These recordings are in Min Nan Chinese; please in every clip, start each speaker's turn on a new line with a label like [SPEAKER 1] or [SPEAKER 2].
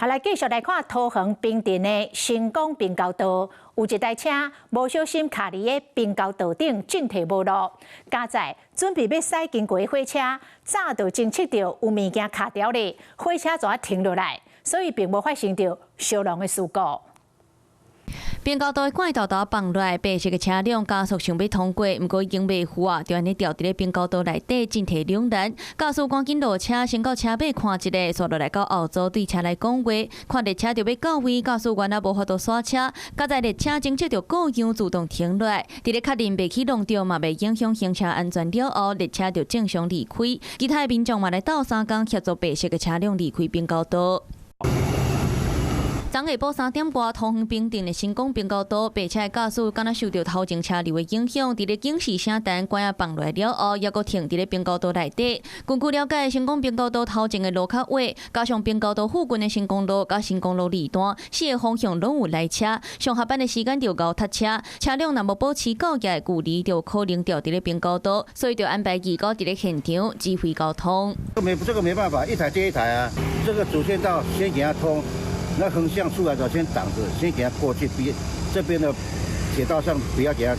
[SPEAKER 1] 好，來繼續來看桃園平鎮的成功平交道，有一台車無小心卡佇个平交道頂進退無路，佳哉準備欲駛經過的火車，早就偵測著有物件卡牢咧，火車就停落來，所以並無發生著燒狼的事故。
[SPEAKER 2] 平交道的怪豆豆放落來，白色的車輛加速想欲通過，毋過已經袂赴啊，就按呢牢佇咧平交道內底進退兩難。駕駛趕緊落車，先到車尾看一下，紲落來到後座對車內講話，看列車就欲到位，駕駛員也無法度剎車，佳哉列車偵測著故障自動停落來，佇咧確認袂去弄著嘛袂影響行車安全了後，列車就正常離開。其他的民眾嘛來鬥相共協助白色的車輛離開平交道。昨下晡3點外，桃園平鎮的成功平交道，白車的駕駛敢若受著頭前車流的影響，佇咧警示聲彈關仔放落來了後，猶閣停佇咧平交道內底。根據了解，成功平交道頭前的路較狹，加上平交道附近的成功路佮成功路二段，四个方向攏有來車，上下班的時間就𠢕塞車，車輛若無保持夠的距離，就可能牢佇咧平交道，所以就安排義工佇咧現場指揮交通。
[SPEAKER 3] 這個沒辦法，一台接一台啊，這個主線道先給它通。那橫向出來的先擋着，先給它過去，別這邊的鐵道上不要給它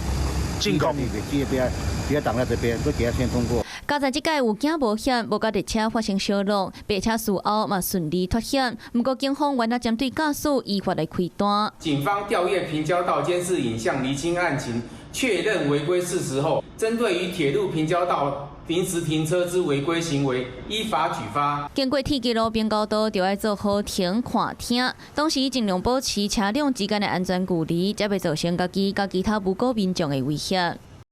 [SPEAKER 4] 進攻，
[SPEAKER 3] 別不要不要擋在這邊，都給它先通過。
[SPEAKER 2] 佳哉這擺有驚無險，無佮列車發生相撞，白車事後嘛順利脫險。毋過警方原來針對駕駛依法來開單。
[SPEAKER 5] 警方調閱平交道監視影像，釐清案情，確認違規事實後，針對於鐵路平交道臨時停車之違規行為，依法舉發。
[SPEAKER 2] 經過鐵路平交道，就愛做好停看聽，同時盡量保持車輛之間的安全距離，才袂造成家己佮其他無辜民眾的危險。